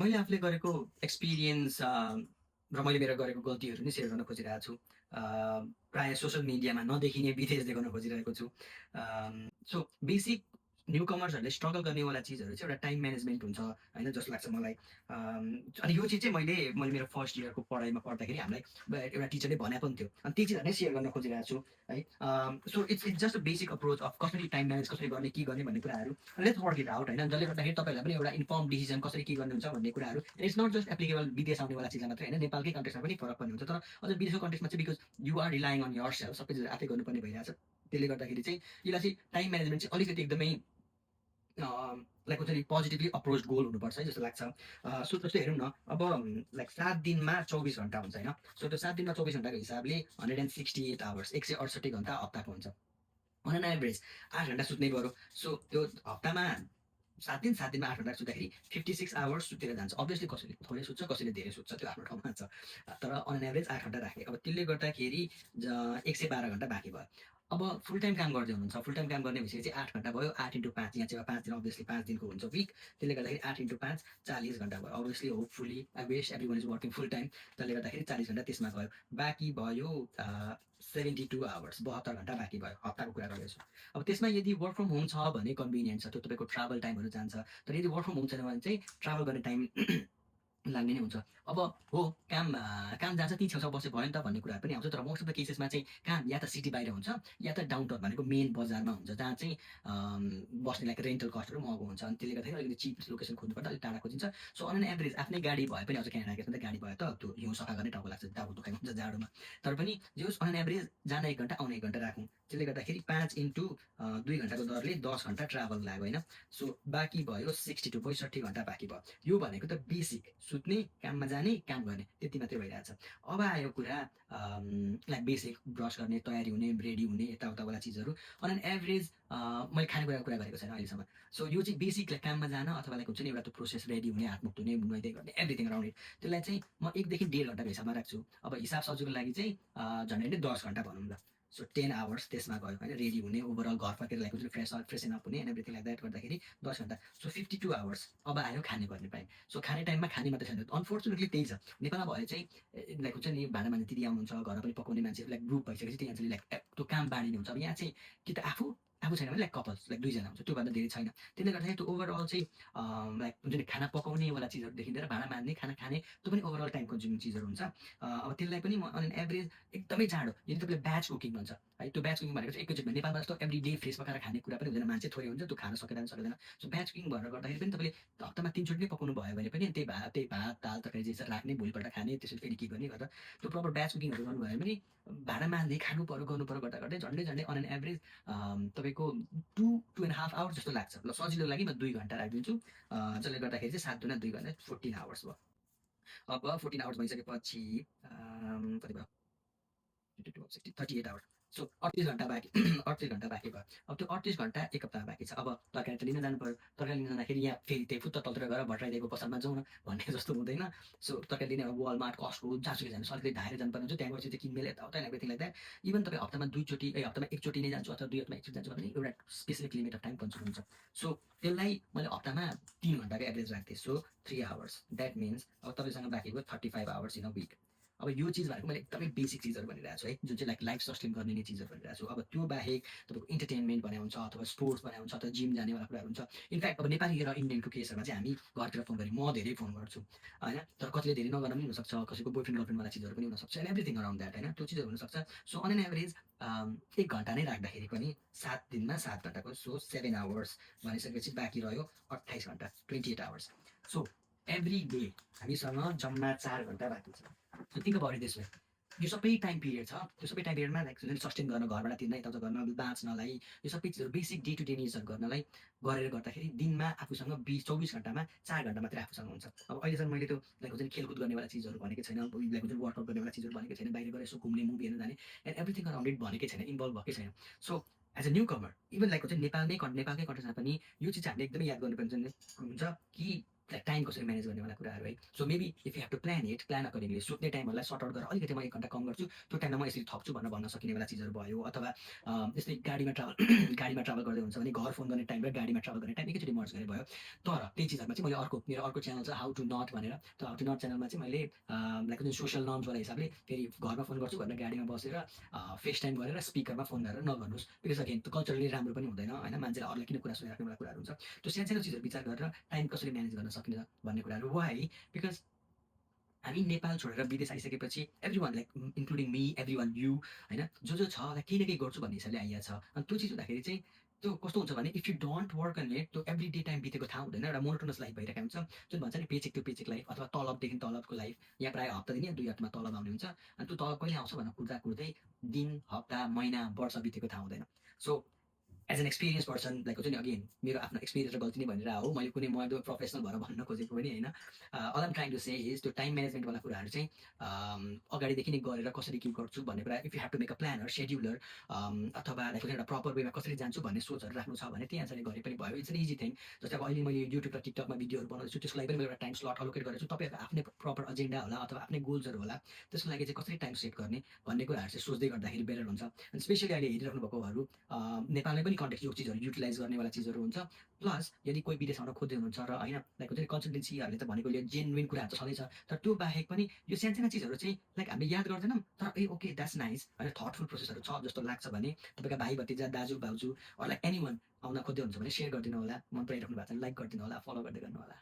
मैले आफूले गरेको एक्सपिरियन्स र मैले मेरो गरेको गल्तीहरू नै सेयर गर्न खोजिरहेको छु। प्रायः सोसल मिडियामा नदेखिने विदेश देखाउन खोजिरहेको छु। सो बेसिक न्युकमर्सहरूले स्ट्रगल गर्नेवाला चिजहरू चाहिँ एउटा टाइम म्यानेजमेन्ट हुन्छ होइन, जस्तो लाग्छ मलाई। अनि यो चिज चाहिँ मैले मेरो फर्स्ट इयरको पढाइमा पढ्दाखेरि हामीलाई एउटा टिचरले भने पनि थियो, अनि त्यो चिजहरू नै सेयर गर्न खोजिरहेको छु है। So it's just a basic approach of कसरी टाइम म्यानेज कसरी गर्ने, के गर्ने भन्ने कुराहरू। लेट्स वर्क इट आउट होइन, जसले गर्दाखेरि तपाईँहरूलाई पनि एउटा इन्फर्म डिसिजन कसरी के गर्नुहुन्छ भन्ने कुराहरू। इट्स नट जस्ट एप्लिकेबल विदेश आउनेवाला चिजलाई मात्रै होइन, नेपालकै कन्टेक्समा पनि फरक पर्ने हुन्छ। तर अझ विदेशको कन्टेक्समा चाहिँ because you are relying on yourself, सबै चिज आफै गर्नुपर्ने भइरहेछ। त्यसले गर्दाखेरि चाहिँ यसलाई चाहिँ टाइम म्यानेजमेन्ट चाहिँ अलिकति एकदमै लाइक हुन्छ नि पोजिटिभली अप्रोच गोल हुनुपर्छ है जस्तो लाग्छ। सो जस्तो हेरौँ न, अब लाइक 7 दिनमा 24 घन्टा हुन्छ होइन। सो त्यो 7 दिनमा 24 घन्टाको हिसाबले 168 आवर्स, 168 घन्टा हप्ताको हुन्छ। अन एन एभरेज 8 घन्टा सुत्नै पऱ्यो। सो त्यो हप्तामा 7 दिनमा 8 घन्टा सुत्दाखेरि 56 आवर्स सुतेर जान्छ। अभियसली कसैले थोरै सुत्छ, कसैले धेरै सुत्छ, त्यो आफ्नो ठाउँमा छ। तर अन एन एभरेज 8 घन्टा राखेँ। अब त्यसले गर्दाखेरि 112 घन्टा बाँकी भयो। अब फुल टाइम काम गर्दै हुनुहुन्छ, फुल टाइम काम गर्ने भइसकेपछि चाहिँ 8 घन्टा भयो, 8 × 5, यहाँ चाहिँ 5 दिन, अभियसली 5 दिनको हुन्छ विक। त्यसले गर्दाखेरि 8 × 5 40 घन्टा भयो। Obviously hopefully I wish every one is working full time. त्यसले गर्दाखेरि 40 घन्टा त्यसमा गयो। बाँकी भयो 72 आवर्स, 72 घन्टा बाँकी भयो, हप्ताको कुरा गर्दैछु। अब त्यसमा यदि वर्क फ्रम होम छ भने कन्भिनियन्ट छ, त्यो तपाईँको ट्राभल टाइमहरू जान्छ। तर यदि वर्क फ्रम होम छैन भने चाहिँ ट्राभल गर्ने टाइम लाग्ने नै हुन्छ। अब हो काम जहाँ छ त्यहीँ छेउछाउ बसे भयो नि त भन्ने कुराहरू पनि आउँछ। तर मोस्ट अफ द केसेसमा चाहिँ काम या त सिटी बाहिर हुन्छ या त डाउन टाउन भनेको मेन बजारमा हुन्छ, जहाँ चाहिँ बस्ने लाइक रेन्टल कस्टहरू महँगो हुन्छ। अनि त्यसले गर्दाखेरि अलिकति चिप लोकेसन खोज्नुपर्दा अलिक टाढा खोजिन्छ। सो अन एन एभरेज आफ्नै गाडी भए पनि, अझ क्यानाडा केसमा त गाडी भयो त त्यो हिउँ सफा गर्ने टाउको लाग्छ, टाउको दुखाइ हुन्छ जाडोमा। तर पनि जे होस् अन एन एभरेज जान 1 घन्टा आउने 1 घन्टा राखौँ। त्यसले गर्दाखेरि 5 × 2 घन्टाको दरले 10 घन्टा ट्राभल लाग्यो होइन। सो बाँकी भयो 62 घन्टा बाँकी भयो। यो भनेको त बेसिक सुत्ने, काममा जाने, काम गर्ने, त्यति मात्रै भइरहेछ। अब आयो कुरा लाइक बेसिक ब्रस गर्ने, तयारी हुने, रेडी हुने, यताउतावाला चिजहरू। अन एन एभरेज मैले खानेकुराको कुरा गरेको छैन अहिलेसम्म। सो यो चाहिँ बेसिक लाइक काममा जान अथवा लाइक हुन्छ नि एउटा त्यो प्रोसेस रेडी हुने, हातमुख धुने, नुहाइधुवाइ गर्ने, एभ्रिथिङ अराउन्ड इट। त्यसलाई चाहिँ म 1 देखि 1.5 घन्टाको हिसाबमा राख्छु। अब हिसाब सजिलोको लागि चाहिँ झन्डै 10 घन्टा भनौँ ल। सो 10 आवर्स त्यसमा गयो होइन, रेडी हुने, ओभरअल घर फर्केर लाइक हुन्छ फ्रेसन अप हुने एन्ड एभ्रिथिङ लाइक द्याट गर्दाखेरि 10 घन्टा। So 52 hours. अब आयो खाने पर्ने टाइम। सो खाने टाइममा खाने मात्रै छैन, अनफोर्चुनेटली त्यही छ नेपालमा भए चाहिँ लाइक हुन्छ नि भाँडा मान्छे दिदी आउनुहुन्छ, घरमा पनि पकाउने मान्छे लाइक ग्रुप भइसकेपछि त्यहाँ चाहिँ लाइक त्यो काम बाँडिने हुन्छ। अब यहाँ चाहिँ कि त आफू छैन भने लाइक कपल्स लाइक 2 जना हुन्छ, त्योभन्दा धेरै छैन। त्यसले गर्दाखेरि त्यो ओभरअल चाहिँ लाइक हुन्छ नि खाना पकाउनेवाला चिजहरूदेखि लिएर भाँडा माझ्ने, खाना खाने, त्यो पनि ओभरअल टाइम कन्ज्युमिङ चिजहरू हुन्छ। अब त्यसलाई पनि म अन एन एभरेज एकदमै चाँडो, यदि तपाईँले ब्याच कुकिङ भन्छ है, त्यो ब्याच कुकिङ भनेको चाहिँ एकैचोटि नेपालमा जस्तो एभ्री डे फ्रेस पकाएर खाने कुरा पनि हुँदैन, मान्छे थोरै हुन्छ, त्यो खान सकिँदैन सक्दैन। सो ब्याच कुकिङ भनेर गर्दाखेरि पनि तपाईँले हप्तामा 3 चोटि नै पकाउनु भयो भने पनि त्यही भात दाल तरकारी जे छ राख्ने, भोलिपल्ट खाने, त्यसपछि फेरि के गर्ने गर्दा त्यो प्रपर ब्याच कुकिङहरू गर्नुभयो भने पनि भाँडा माझ्ने, खानु पऱ्यो, गर्नु पऱ्यो गर्दा गर्दै झन्डै अन एन एभरेज तपाईँको 2.5 आवर्स जस्तो लाग्छ। ल सजिलोको लागि म 2 घन्टा राखिदिन्छु, जसले गर्दाखेरि चाहिँ 7 दुना 2 गर्दा 14 आवर्स भयो। अब 14 आवर्स भइसकेपछि कति भयो, 38 आवर्स। सो 38 घन्टा बाँकी 38 घन्टा बाँकी भयो। अब त्यो 38 घन्टा 1 हप्तामा बाँकी छ। अब तरकारी त लिन जानु पऱ्यो, तरकारी लिन जाँदाखेरि यहाँ फेरि त्यही फुत्त तलतिर गएर भट्टराईदिएको पसलमा जाउँ न भन्ने जस्तो हुँदैन। सो तरकारी लिने अब वालमार्ट, कस्टको जहाँसुकै जानुहोस्, अलिकति धाएर जानुपर्ने हुन्छ। त्यहाँ गएपछि चाहिँ किनमेल यताउता एभ्रिथिङ लाइक द्याट। इभन तपाईँ हप्तामा 2 चोटि हप्तामा 1 चोटि नै जान्छु अथवा 2 हप्तामा 1 चोटि जान्छु भने एउटा specific limit of time consume हुन्छ। सो त्यसलाई मैले हप्तामा 3 घन्टाको एभरेज राख्थेँ। सो 3 आवर्स, द्याट मिन्स अब तपाईँसँग बाँकी भयो 35 आवर्स इन अ विक। अब यो चिज भनेको मैले एकदमै बेसिक चिजहरू भनिरहेको छु है, जुन चाहिँ लाइक लाइफ सस्टेन गर्ने नै चिजहरू भनिरहेको छु। अब त्यो बाहेक तपाईँको इन्टरटेनमेन्ट भने हुन्छ अथवा स्पोर्ट्स भने हुन्छ अथवा जिम जानेवाला कुराहरू हुन्छ। इनफ्याक्ट अब नेपाली र इन्डियनको केसहरूमा चाहिँ हामी घरतिर फोन गरेँ, म धेरै फोन गर्छु होइन। तर कतिले धेरै नगर्न पनि हुनसक्छ, कसैको बोयफ्रेन्ड गर्लफ्रेन्डवाला चिजहरू पनि हुनसक्छ एन्ड एभ्रिथिङ अराउन्ड द्याट होइन, त्यो चिजहरू हुनसक्छ। सो अन एन एभरेज 1 घन्टा नै राख्दाखेरि पनि 7 दिनमा 7 घन्टाको, सो 7 आवर्स भनिसकेपछि बाँकी रह्यो 28 घन्टा, 28 आवर्स। सो एभ्री डे हामीसँग जम्मा 4 घन्टा बाँकी छ। So think about it this way, यो सबै टाइम पिरियड छ, त्यो सबै टाइम पिरियडमा लाइक सस्टेन गर्न, घरबाट तिर्न, यताउता गर्न, बाँच्नलाई, यो सबै चिजहरू बेसिक डे टु डे निड्सहरू गर्नलाई गरेर गर्दाखेरि दिनमा आफूसँग 24 घन्टामा 4 घन्टा मात्रै आफूसँग हुन्छ। अब अहिलेसम्म मैले त्यो लाइक हुन्छ नि खेलकुद गर्नेवाला चिजहरू भनेकै छैन, लाइक हुन्छ वर्कआउट गर्नेवाला चिजहरू भनेकै छैन, बाहिर गएर यसो घुम्ने, मुभी हेर्न जाने एन्ड एभ्रिथिङ अराउन्ड इट भनेकै छैन, इन्भल्भ भएकै छैन। So as a newcomer even like हुन्छ नेपालकै कन्टेक्समा पनि यो चिज हामीले एकदमै याद गर्नुपर्ने हुन्छ कि टाइम कसरी म्यानेज गर्नेवाला कुराहरू है। So maybe if you have to plan accordingly सुत्ने टाइमहरूलाई सर्ट आउट गरेर अलिकति म 1 घन्टा कम गर्छु, त्यो टाइममा म यसरी थप्छु भनेर भन्न सकिनेवाला चिजहरू भयो। अथवा यस्तै गाडीमा ट्राभल गाडीमा ट्राभल गर्दै हुन्छ भने घर फोन गर्ने टाइम र गाडीमा ट्राभल गर्ने टाइम एकैचोटि मर्ज गरे भयो। तर त्यही चिजहरूमा चाहिँ मैले मेरो अर्को च्यानल छ हाउ टु नट भनेर। त्यो हाउ टु नट च्यानलमा चाहिँ मैले लाइक जुन सोसियल नर्म्सवाला हिसाबले फेरि घरमा फोन गर्छु भनेर गाडीमा बसेर फेस टाइम गरेर स्पिकरमा फोन गरेर नगर्नुहोस्। बिकज अगेन त्यो कल्चरली राम्रो पनि हुँदैन होइन, मान्छेले अरूलाई किन कुरा सुनिराख्नेवाला कुराहरू हुन्छ। त्यो सानो चिजहरू विचार गरेर टाइम कसरी म्यानेज गर्न सकिन्छ भन्ने कुराहरू। वाइ? बिकज हामी नेपाल छोडेर विदेश आइसकेपछि every one like including me, every one you होइन, जो छ लाइक केही न केही गर्छु भन्ने हिसाबले आइया छ। अनि त्यो चिज हुँदाखेरि चाहिँ त्यो कस्तो हुन्छ भने if you don't work on it, त्यो एभ्री डे टाइम बितेको थाहा हुँदैन, एउटा मोनोटोनस लाइफ भइरहेको हुन्छ। जुन भन्छ नि पेचेक टु पेचेक लाइफ अथवा तलबदेखि तलबको लाइफ। यहाँ प्रायः हप्ता दिने 2 हप्तामा तलब आउने हुन्छ। अनि त्यो तलब कहिले आउँछ भनेर कुर्दा कुर्दै दिन, हप्ता, महिना, वर्ष बितेको थाहा हुँदैन। So as an experience person like हुन्छ नि, अगेन मेरो आफ्नो एक्सपिरियन्स र गल्ती नै भनेर हो, मैले कुनै म एकदम प्रोफेसनल भएर भन्न खोजेको पनि होइन। All I'm trying to say is त्यो टाइम म्यानेजमेन्टवाला कुराहरू चाहिँ अगाडिदेखि नै गरेर कसरी के गर्छु भन्ने कुरा। If you have to make a planner scheduler अथवा लाइक एउटा प्रपर वेमा कसरी जान्छु भन्ने सोचहरू राख्नु छ भने त्यही अनुसारले गरे पनि भयो। It's an easy thing. जस्तै अब अहिले मैले युट्युब र टिकटकमा भिडियोहरू बनाउँदैछु, त्यसको लागि पनि मैले एउटा टाइम स्लट अलोकेट गरेको छु। तपाईँहरूको आफ्नै प्रपर एजेन्डा होला अथवा आफ्नै गोल्सहरू होला, त्यसको लागि चाहिँ कसरी टाइम सेट गर्ने भन्ने कुराहरू चाहिँ सोच्दै गर्दाखेरि बेटर हुन्छ। अनि स्पेसली अहिले हेरिराख्नु भएकोहरू नेपालमै पनि कन्टेक्स्ट यो चिजहरू युटिलाइज गर्नेवाला चिजहरू हुन्छ। प्लस यदि कोही विदेश आउन खोज्दै हुनुहुन्छ र होइन लाइक हुन्छ नि कन्सल्टेन्सीहरूले त भनेको जेन्युइन कुराहरू त छँदैछ, तर त्यो बाहेक पनि यो सानसानो चिजहरू चाहिँ लाइक हामीले याद गर्दैनौँ, तर ओके द्याट्स नाइस होइन, थटफुल प्रोसेसहरू छ जस्तो लाग्छ भने तपाईँका भाइ भतिजा दाजु भाउजू लाइक एनी वान आउन खोज्दै हुनुहुन्छ भने सेयर गरिदिनु होला। मन पराइराख्नु भएको छ भने लाइक गरिदिनु होला, फलो गर्दै गर्नु होला।